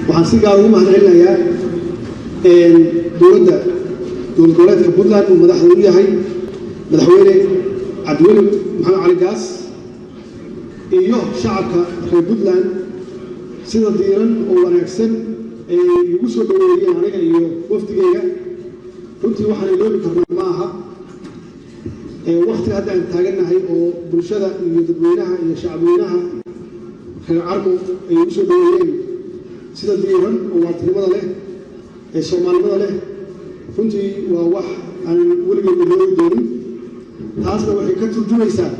Waxaan si gaar ugu mahad celinayaa dowladda dowlad goboleedka Puntland uu madaxda u yahay Madaxweyne Cabdiweli Maxamed Cali Gaas iyo shacabka reer Puntland, sida diiran oo wanaagsan ay igu soo dhoweeyeen aniga iyo wafdigeyga. Runtii waxaan iloobi karnaa ma aha wakti hadda aan taagannahay oo bulshada iyo dadweynaha iyo shacabweynaha reer Carmo ay igu soo dhoweeyeen sida diiran oo waartinimada leh ee Soomaalinimada leh. Runtii waa wax aan weligeed iloobi doonin. Taasna waxay ka turjumaysaa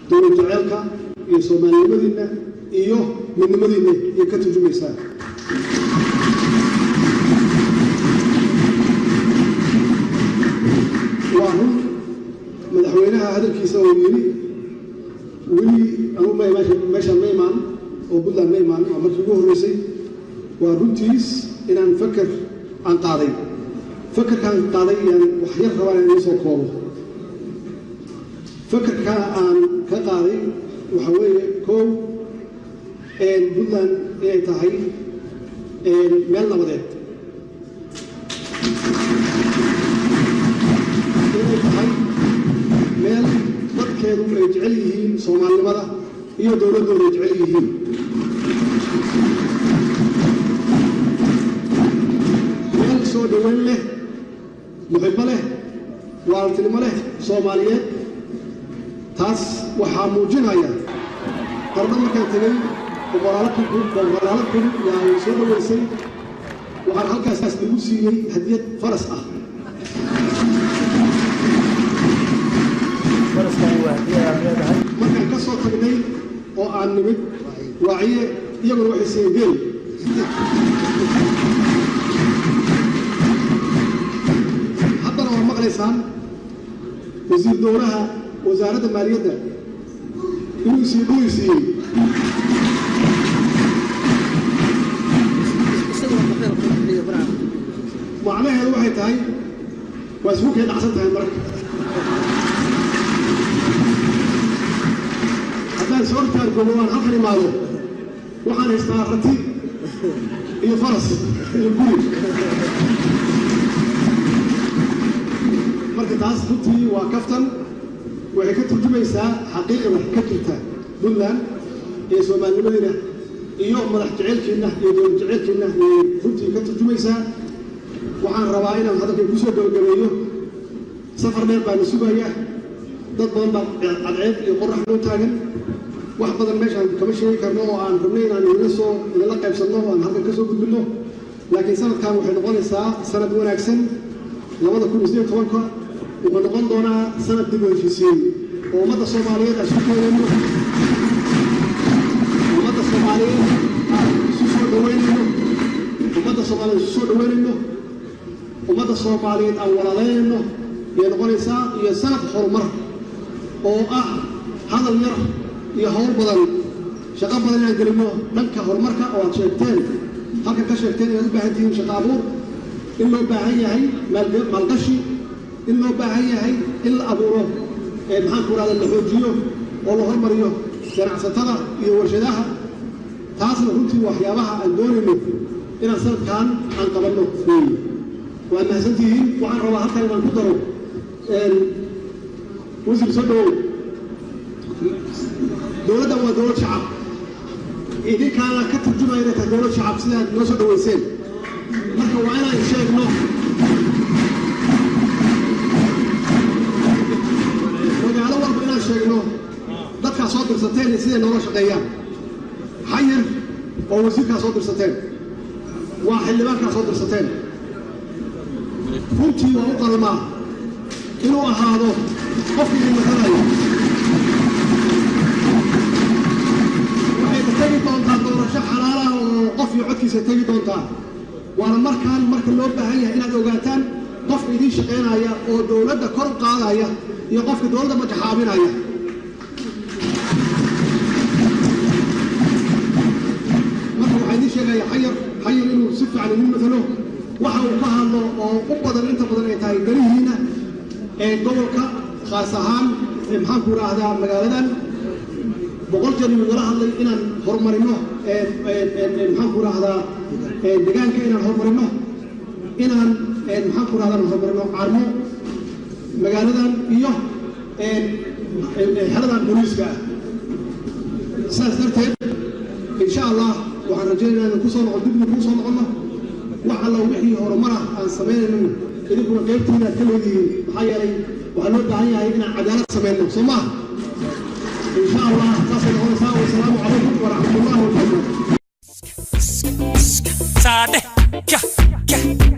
dowlad jaceylka iyo Soomaalinimadiinna iyo midnimadiinna ayay ka turjumaysaa. Waa run madaxweynaha hadalkiisa oo yidhi weli anugu meeshaan ma imaan oo Puntland ma imaan, waa markii ugu horreysay. Waa runtiis inaan faker aan qaaday, fakerkaan qaaday yaan wax yar rabaan inaan idiin soo koobo. Fakerka aan ka qaaday waxaa weeye, kow, Puntland inay tahay meel nabadeed, inay tahay meel dadkeedu ay jecel yihiin Soomaalinimada iyo dowladdooda ay jecel yihiin, meel soo dhoweyn leh, muxibbo leh, waaltinimo leh, Soomaaliyeed. Taas waxaa muujinaya Qardho markaan tegey, boqolaalo kun yaa ay soo dhoweysay. Waxaan halkaas lagu siiyey hadiyad faras ah. Markaan ka soo tagnay oo aan nimid Waaciye, iyaguna waxay siiyeen geel. Haddana waa maqlaysaan wasiir dowlaha wasaaradda maaliyadda inuu sii dhuli siiyey. Macnaheedu waxay tahay waa isku kay dhacsan tahay. Marka haddaan soo taargoobo waan halkan imaado, waxaan haystaa rati iyo faras iyo guri. Marka taas runtii waa kaftan, waxay ka turjumaysaa xaqiiqda ka jirta Puntland iyo Soomaalinimadiina iyo madax jeceylkiinna iyo dowlad jeceylkiinna ayay runtii ka turjumaysaa. Waxaan rabaa inaan hadalkay ku soo gabagabeeyo. Safar dheer baa na sugaya, dad badan baa cadceed iyo qorax noo taagan. Wax badan meeshaan kama sheegi karno oo aan rabnay inaan idinla soo idinla qaybsanno oo aan halkan ka soo gudbinno, laakiin sanadkan waxay noqonaysaa sanad wanaagsan. 2018-ka wuxuu noqon doonaa sanad dib u heshiisiin oo ummadda Soomaaliyeed aan isu keenayno, ummadda Soomaaliyeed aan isu soo dhaweynayno, ummadda Soomaaliyeed isu soo dhaweynayno, ummadda Soomaaliyeed aan walaalaynayno ayay noqonaysaa, iyo sanad horumar oo ah hadal yar iyo hawl badan, shaqo badan inaan gelino dhanka horumarka oo aad sheegteen, halkan ka sheegteen inaad u baahan tihiin shaqo abuur, in loo baahan yahay maalgashi, in loo baahan yahay in la abuuro, maxaan ku rahda, la xoojiyo oo la hormariyo ganacsatada iyo warshadaha. Taasna runtii waxyaabaha aan doonayno inaan sanadkan aan qabanno weeye. Waa mahadsantihiin. Waxaan rabaa halkan inaan ku daro, wasiir, soo dhawow. Dowladdan waa dowlad shacab, idinkaana ka turjumaya inay tahay dowlad shacab sidaad noo soo dhaweyseen. Marka waa inaan sheegno magaalo walba, inaan sheegno dadkaa soo dirsateen iyo siday noola shaqeeyaan. Xayir oo wasiirkaa soo dirsateen, waa xildhibaankaa soo dirsateen, runtii waa u qalmaa inuu ahaado qofka idin matalayo. Waxayna tegi doontaa doorasho xalaalaha oo qof iyo codkiisa tegi doontaa. Waana markaan marka loo baahan yahay inaad ogaataan qofka idiin shaqaynaya oo dowladda kor u qaadaya iyo qofka dowladda majaxaabinaya. Marka waxaa idiin sheegaya Xayar, Xayar inuu si fiican idin matalo, waxa uu ka hadlo oo u badan inta badan ay tahay danihiina ee gobolka, khaas ahaan maxaan ku idhaahdaa magaaladan. 100 jeer yuu nala hadlay inaan horumarino, maxaan ku rahdaa, deegaanka inaan horumarino, inaan, maxaan ku rahdaa, horumarino Carmo, magaaladan iyo xeradan booliiska ah. Sidaas darteed, insha Allah, waxaan rajaynaya inaan kusoo noqon, dibna kuu soo noqonno. Wax alla wixii horumar ah aan samaynayno, idinkuna qaybtiina aad ka leedihiin, maxaa yeelay waxaa loo baahan yahay inaan cadaalad samayno, soo maaha? Insha Allah saasay noqonaysaa. Wasalaamu calaykum waraxmatullahi wabarakaatu. Saadhe ka ka.